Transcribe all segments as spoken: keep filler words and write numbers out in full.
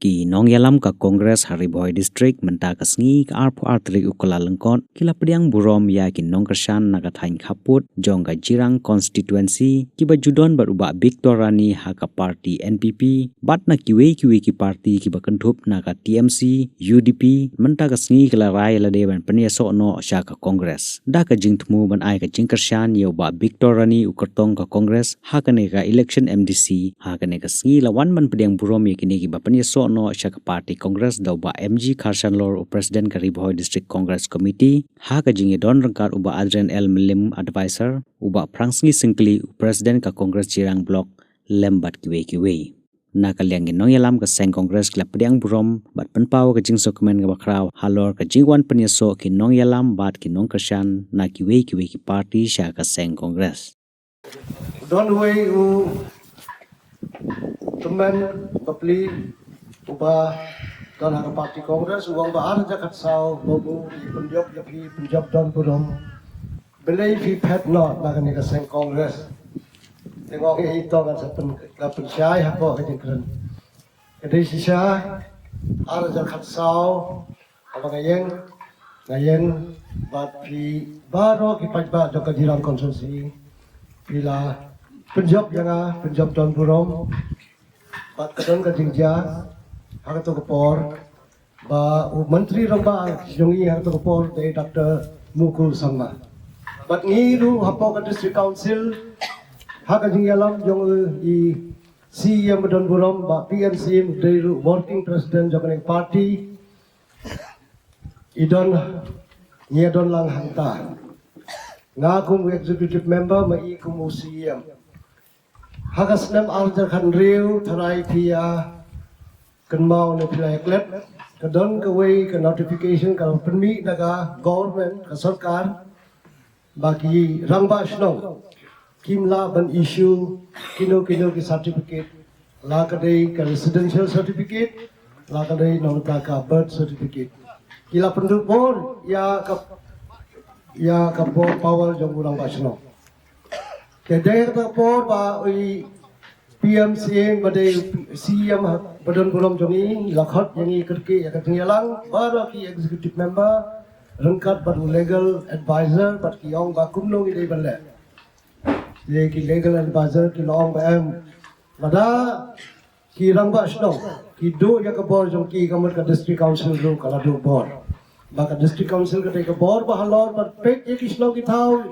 Ki nongïalam ka Congress ha Ri Bhoi District mynta ka sngi ka arphew ar tarik u Kyllalyngkot ki la pdiang burom ïa ki nongkyrshan na ka thaiñ khappud jong ka Jirang Constituency kiba ju don bad u Bah Victor Rani ha ka party N P P bad na kiwei kiwei ki party kiba kynthup na ka T M C, U D P, mynta ka sngi ki la rai lade ban pynïasoh noh sha ka Congress. Da ka jingthmu ban ai ka jingkyrshan ïa u Bah Victor Rani u kyrtong ka Congress ha kane ka election M D C, ha kane ka sngi la wan ban pdiang burom ïa kine kiba pynïasoh noh sha ka party Congress da u Bah M G Kharshanlor u President ka Ri Bhoi District Congress Committee, ha ka jingïadon ryngkat u Bah Adrian L Mylliem Advisor, u Bah Phrangsngi Syngkli u President ka Congress Jirang Block, lem bad kiwei kiwei. Na ka liang ki nongïalam ka seng Congress ki la pdiang burom bad pynpaw ka jingsngewkmen kaba khraw halor ka jingwan pynïasoh ki nongïalam bad ki nongkyrshan na kiwei kiwei ki party sha ka seng Congress. Don uwei u tymmen bapli uba don ha ka party Congress u ong ba ar hajar khatsaw ba u pynjop ïa phi, pynjop don burom. Balei phi phet noh na kane ka seng Congress? Te nga ong ïa i to ngan sa pyn, ngan pynshai hapoh ka jingkren. Ka dei shisha ar hajar khatsaw haba nga ïeng, nga ïeng bad phi baroh ki paidbah jong ka Jirang Constituency phi la pynjop ïa nga, pynjop don burom. Bad ka don ka jingjia ha kato ka por ba u Myntri Rangbah jong ngi ha kato ka por dei Doctor Mukul Sangma. Bad ngi ruh hapoh ka District Council ha ka jingïalam jong i C E M ba don burom, Bah P N Syiem dei ruh Working President jong kane ka party. I don, ngi ïa don lang hangta. Nga kum u Executive Member, ma i kum u C E M. Ha ka snem ar hajar khathynriew tharai phi ïa kynmaw ne phi la ïa klet, ka don kawei ka notification ka la pynmih da ka government, ka sorkar, ba ki rangbah shnong kim lah ban issue kino kino ki certificate, la ka dei ka residential certificate, la ka dei na ka bynta ka birth certificate. Ki la pynduh bor ïa ka, ïa ka po-, power jong u rangbah shnong. Te dei ka por ba u P M Syiem ba dei C E M ba don burom jong ngi la khot ïa ngi kyrkieh ïa ka jingïalang baroh ki executive member ryngkat bad u legal advisor bad ki ong ba kumno ngi dei ban leh. Te ki legal advisor ki la ong ba em, lada ki rangbah shnong ki duh ïa ka bor jong ki, ka mut ka District Council ruh ka la duh bor. Ba ka District Council ka dei ka bor ba halor ban peit ïa ki shnong ki thaw,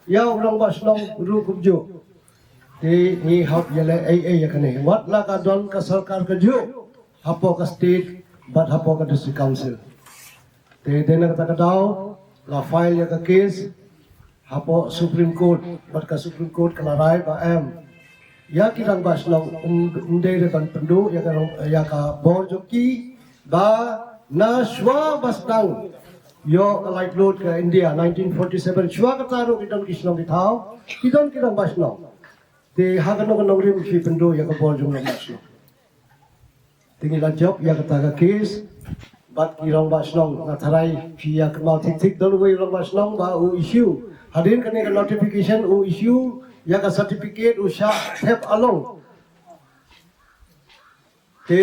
ïa u rangbah shnong ruh kumjuh. Te ngi hap ïaleh ei ei ïa kane. Wat la ka don ka sorkar kajuh hapoh ka state bad hapoh ka District Council. Te dei na kata ka daw la file ïa ka case hapoh Supreme Court, bad ka Supreme Court ka la rai ba em, ïa ki rangbah shnong ym, ym dei re ban pynduh ïa ka rong, ïa ka bor jong ki, ba na shuwa ba sdang ïoh ka laitluid ka India nineteen forty-seven, shuwa kata ruh ki don ki shnong ki thaw, ki don ki rangbah shnong. Te ha kano kano ka nongrim phi pynduh ïa ka bor jong u rangbah shnong? Te ngi la jop ïa kata ka case bad ki rangbah shnong, nga tharai phi ïa kynmaw thik thik, don uwei u rangbah shnong ba u issue, hadien kane ka notification u issue ïa ka certificate u shah thep along. Te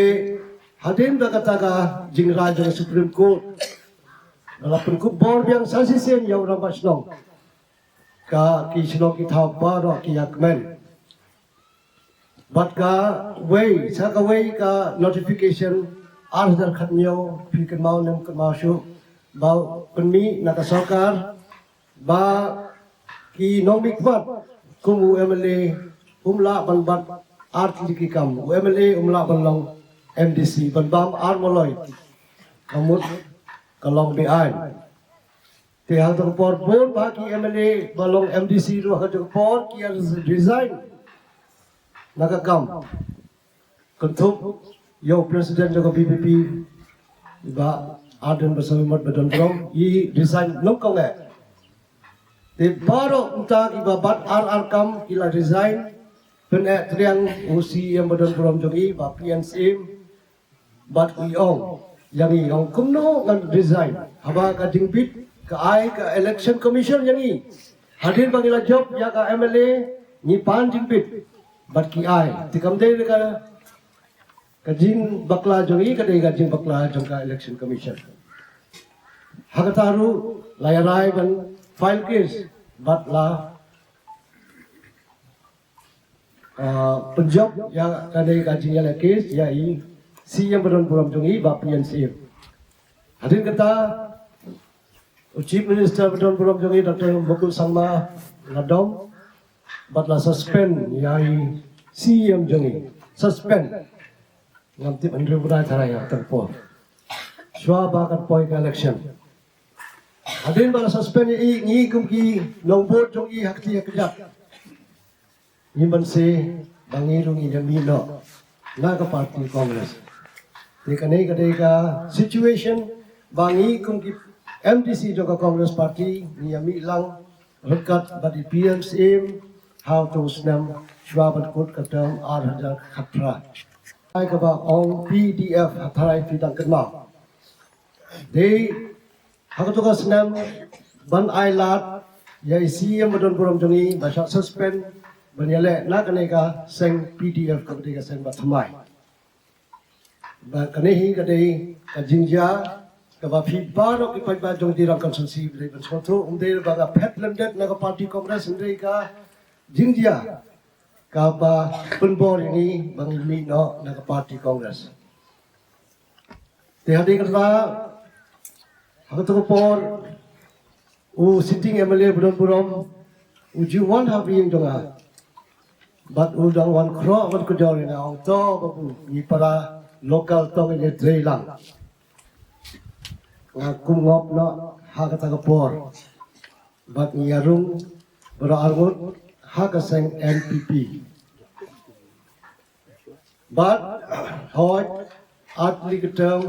hadien ba kata ka jingrai jong ka Supreme Court, la pynkup bor biang sa shisien ïa u rangbah shnong. Ka ki shnong ki thaw baroh ki ïa kmen. Bad kawei, sa kawei ka notification ar hajar khathynñiew, phi kynmaw ne ym kynmaw shuh, ba pynmih na ka sorkar ba ki nongmihkhmat kum u M L A um lah ban bat ar tylli ki kam, u M L A um lah ban long M D C, ban bam ar maloi, ka mut ka long beaiñ. Te ha kata ka por bun bah ki M L A ba long M D C ruh ha kata ka por ki ïa resign na ka kam. Kynthup ïa u president jong ka V P P, i bah Ardent Basaiawmoit ba don burom, i resign nyngkong eh. Te baroh mynta kiba bat ar ar kam ki la resign, pyneh triang u C E M ba don burom jong i, bah P N Syiem, bad i ong ïa ngi, ong kumno ngan resign haba ka jingbit ka ai ka Election Commission ïa ngi. Hadien ba ngi la jop ïa ka M L A ngi pan jingbit bad ki ai. Te kam dei ka Ka jingbakla jong i ka dei ka jingbakla jong ka Election Commission. Ha kata ruh la ïa rai ban file case bad la ah, pynjop ïa kane ka jingïaleh case ïa i C E M ba don burom jong i, Bah P N Syiem. Hadien kata u Chief Minister ba don burom jong i, Doctor Mukul Sangma, la dom bad la suspend ïa i C E M jong i. Suspend. Ngam tip hynriew bnai tharai ha kata ka por. Shuwa ba kan poi ka election. Hadien ba la suspend ïa i, ngi kum ki nongbud jong i ha kti ha kjat, ngi banse ba ngi ruh ngin ïa mih noh na ka party Congress. Te kane ka dei ka situation ba ngi kum ki M D C jong ka Congress Party ngi ïa mih lang ryngkat bad i P N Syiem ha uto u snem shuwa ban kut ka term ar hajar khatphra. Ai kaba ong P D F ha tharai phi dang kynmaw. Dei ha kato ka snem ban ai lad ïa i C E M ba don burom jong i ba shah suspend ban ïaleh na kane ka seng P D F, kaba dei ka seng ba thymmai. Ba kane hi ka dei ka jingjia kaba phi baroh ki paidbah jong Jirang constituency ba dei ban sngewthuh, ym dei ba nga phet lyndet na ka party Congress, ym dei ka jingjia kaba pynbor ïa ngi ba ngi mih noh na ka party Congress. Te hadien kata ha kato ka por u sitting M L A ba don burom u ju wan ha ba ïing jong nga bad u dang wan khroh wan kujor ïa nga, ong, to babu, ngi para local to ngin ïa trei lang. Nga kum ngop noh ha kata ka por bad ngi ïa rung baroh arngut ha ka seng N P P. Bad hoi, ar tylli ka term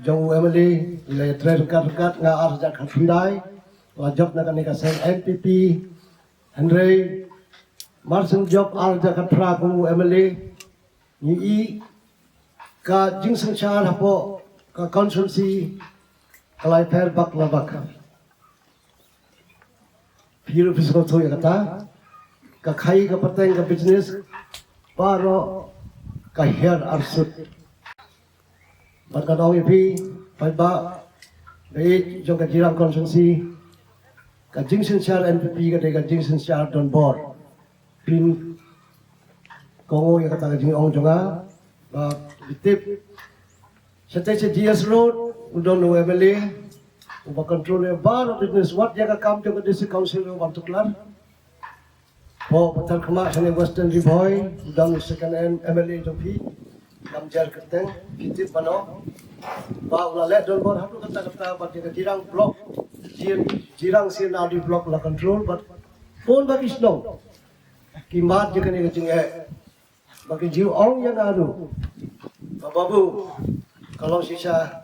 jong u M L A ngi la ïa trei ryngkat ryngkat, nga ar hajar khatkhyndai la jop na kane ka seng N P P. Hynrei mar shen jop ar hajar khatphra kum u M L A, ngi i ka jingsynshar hapoh ka constituency ka la pher bak la bak. Phi ruh phi sngewthuh ïa kata, ka khaii ka pateng ka business baroh ka hiar arsut. Bad ka dang ïa phi paidbah ba ïeit jong ka Jirang constituency, ka jingsynshar N P P ka dei ka jingsynshar don bor. Phin kohnguh ïa kata ka jingong jong nga ba phi tip shatei sha G S Road u don u M L A uba control ïa baroh business, wat ïa ka kam jong ka District Council ruh u wan tuklar. Hapoh Patharkhmah shane Western Ri Bhoi u don u second M L A jong phi, Lamjer Kyrteng, phi tip mano ba u la leh don bor haduh katta katta, bad ïa ka Jirang block, Jir-, Jirang C and R D block la control, bad bun ba ki shnong ki mad ïa kane ka jingeh. Ba ki ju ong ïa nga ruh ba babu, ka long shisha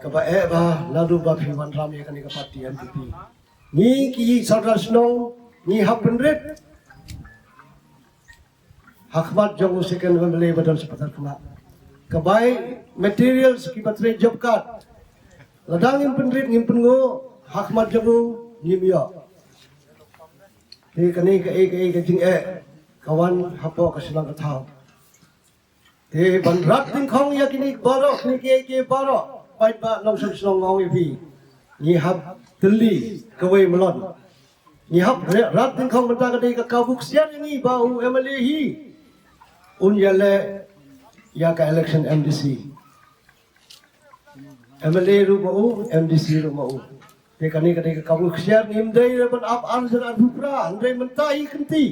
kaba eh bha naduh ba phi wanrah ïa kane ka party N P P. Ngi ki sordar shnong ngi hap pynrit ha khmat jong u second M L A ba don sha Patharkhmah. Ka bai materials kiba trei job card, lada ngim pynrit ngim pynnguh ha khmat jong u, ngim ïoh. Te kane kaei kaei ka jingeh ka wan hapoh ka shnong ka thaw. Te ban rat tyngkhong ïa kine baroh, kine kiei kiei baroh, paidbah nongshong shnong, nga ong ïa phi, ngi hap tylli kawei malan. Ngi hap re-, rat tyngkhong, mynta ka dei ka kabu ksiar ïa ngi ba u M L A hi un ïaleh ïa ka election M D C. M L A ruh ma u, M D C ruh ma u. Te kane ka dei ka kabu ksiar, ngim dei re ban ap ar hajar arphew phra, hynrei mynta i kynti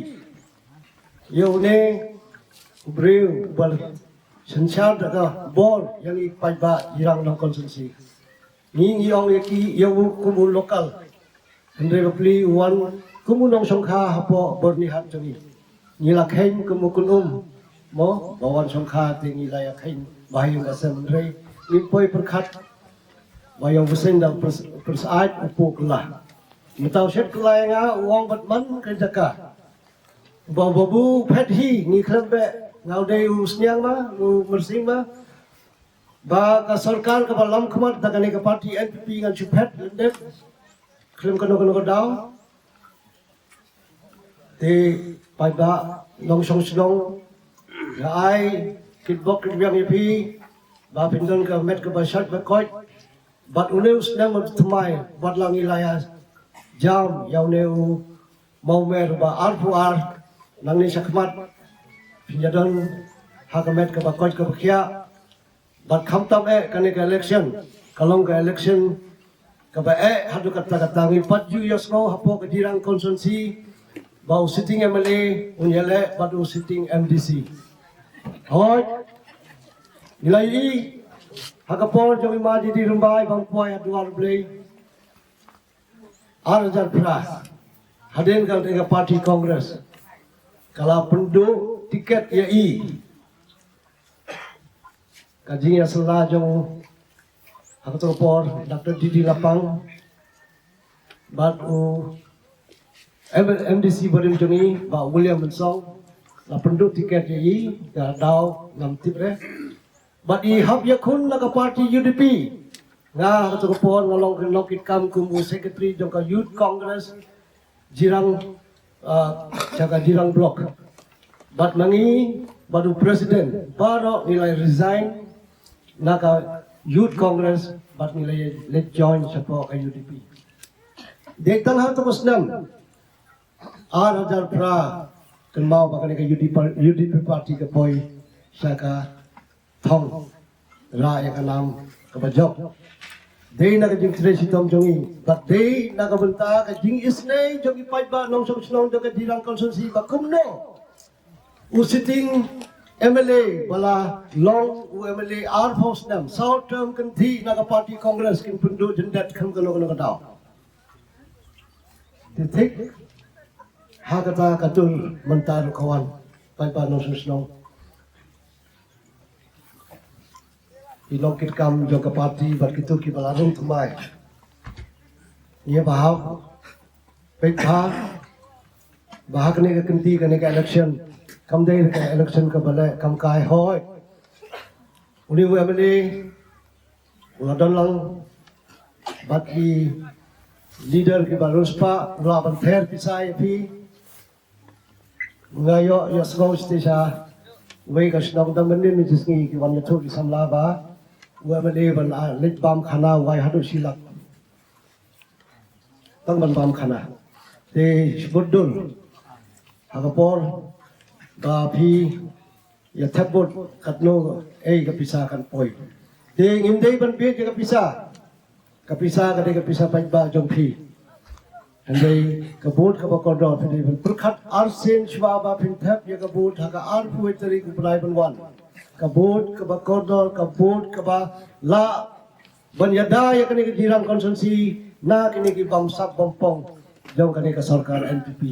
ïa une u briew uba synshar da ka bor ïa ngi paidbah Jirang Dong constituency. Ngi ngi ong ïa ki, ïa u kum u local. Hynrei bapli u wan kum u nongshongkha hapoh Byrnihat jong ngi. Ngi la kheiñ kum u kynum mo, ba wan shongkha te ngi la ïa kheiñ ba ha ïing ba sem, hynrei ngim poi pyrkhat ba ïa u bseiñ da u pyrs-, pyrsad u puk la. Mynta u shet kylla ïa nga, u ong bad man ka jaka. Ba, babu, phet hi, ngi khlem beh, nga u dei u sniang ma, u myrsing ma. Ba ka sorkar kaba lam khmat da kane ka party N P P ngan shu phet lyndet khlem kano kano ka daw. Te paidbah nongshong shnong, nga ai kitbok kitbiang ïa phi ba phin don ka met kaba shait ba koit. Bad une u snem u thymmai bad la ngi la ïa jam ïa une u mawmer ba arphew ar nangne shakhmat phin ïa don ha ka met kaba koit kaba khiah. Bad khamtam eh kane ka election ka long ka election kaba eh haduh katta katta. Ngi pat ju ïohsngew hapoh ka Jirang constituency ba u sitting M L A un ïaleh bad u sitting M D C. Hooid, ngi la ïohi ha ka por jong i Ma Didi Rymbai ba ym poi ha duwar Blei. Ar hajar phra, hadien kane ka party Congress ka la pynduh tiket ïa i. Ka jingïasylla jong u ha kato ka por Doctor Didi Lapang bad u M-, M D C barim jong i Bah William Mynsong la pynduh tiket ïa i, ka daw ngam tip re. Bad i hap ïakhun na ka party U D P. Nga ha kato ka por nga long, long kitkam kum u secretary jong ka Youth Congress Jirang, ah, sha ka Jirang Block. Bad ma ngi bad u president baroh ngi la resign na ka Youth Congress bad ngi la leit join shapoh ka U D P. Dei tang ha kato ka snem ar hajar phra, kynmaw ba kane ka U D P, U D P party ka poi sha ka thong, rah ïa ka nam kaba jop. Dei na ka jingtrei shitom jong i bad dei na ka bynta ka jingisynei jong i paidbah nongshong shnong jong ka Jirang constituency ba kumno u sitting M L A ba la long u M L A arphew snem, saw term kynthih na ka party Congress kin pynduh jyndet kham kano kano ka daw. Te thik ha kata ka tur mynta ruh ka wan paidbah nongshong shnong. Ki nongkitkam jong ka party bad kito kiba la rung thymmai. Ngi ba hap peit bha ba ha kane ka kynti kane ka election kam dei ka election kaba leh kam kai, hooid. Une u M L A u la don lang bad ki leader kiba riewspah, u la ban ther pisa ïa phi. Nga ïoh, ïohsngew shisha wei ka shnong, dang mynnin mynta sngi ki wan ïathuh ki samla ba u M L A ban, ah, leit bam khana wai haduh shi lak. Tang ban bam khana. Te shu bud dur ha ka por ba phi ïa thep bud katno ei ka pisa kan poi. Te ngim dei ban bieit ïa ka pisa. Ka pisa ka dei ka pisa paidbah jong phi. Hynrei ka vote kaba kordor phi dei ban pyrkhat arsien shuwa ba phin thep ïa ka vote ha ka arphew tarik u bnai ban wan. Ka vote kaba kordor, ka vote kaba lah ban ïada ïa kane ka Jirang constituency na kine ki bamsap bampong jong kane ka sorkar N P P.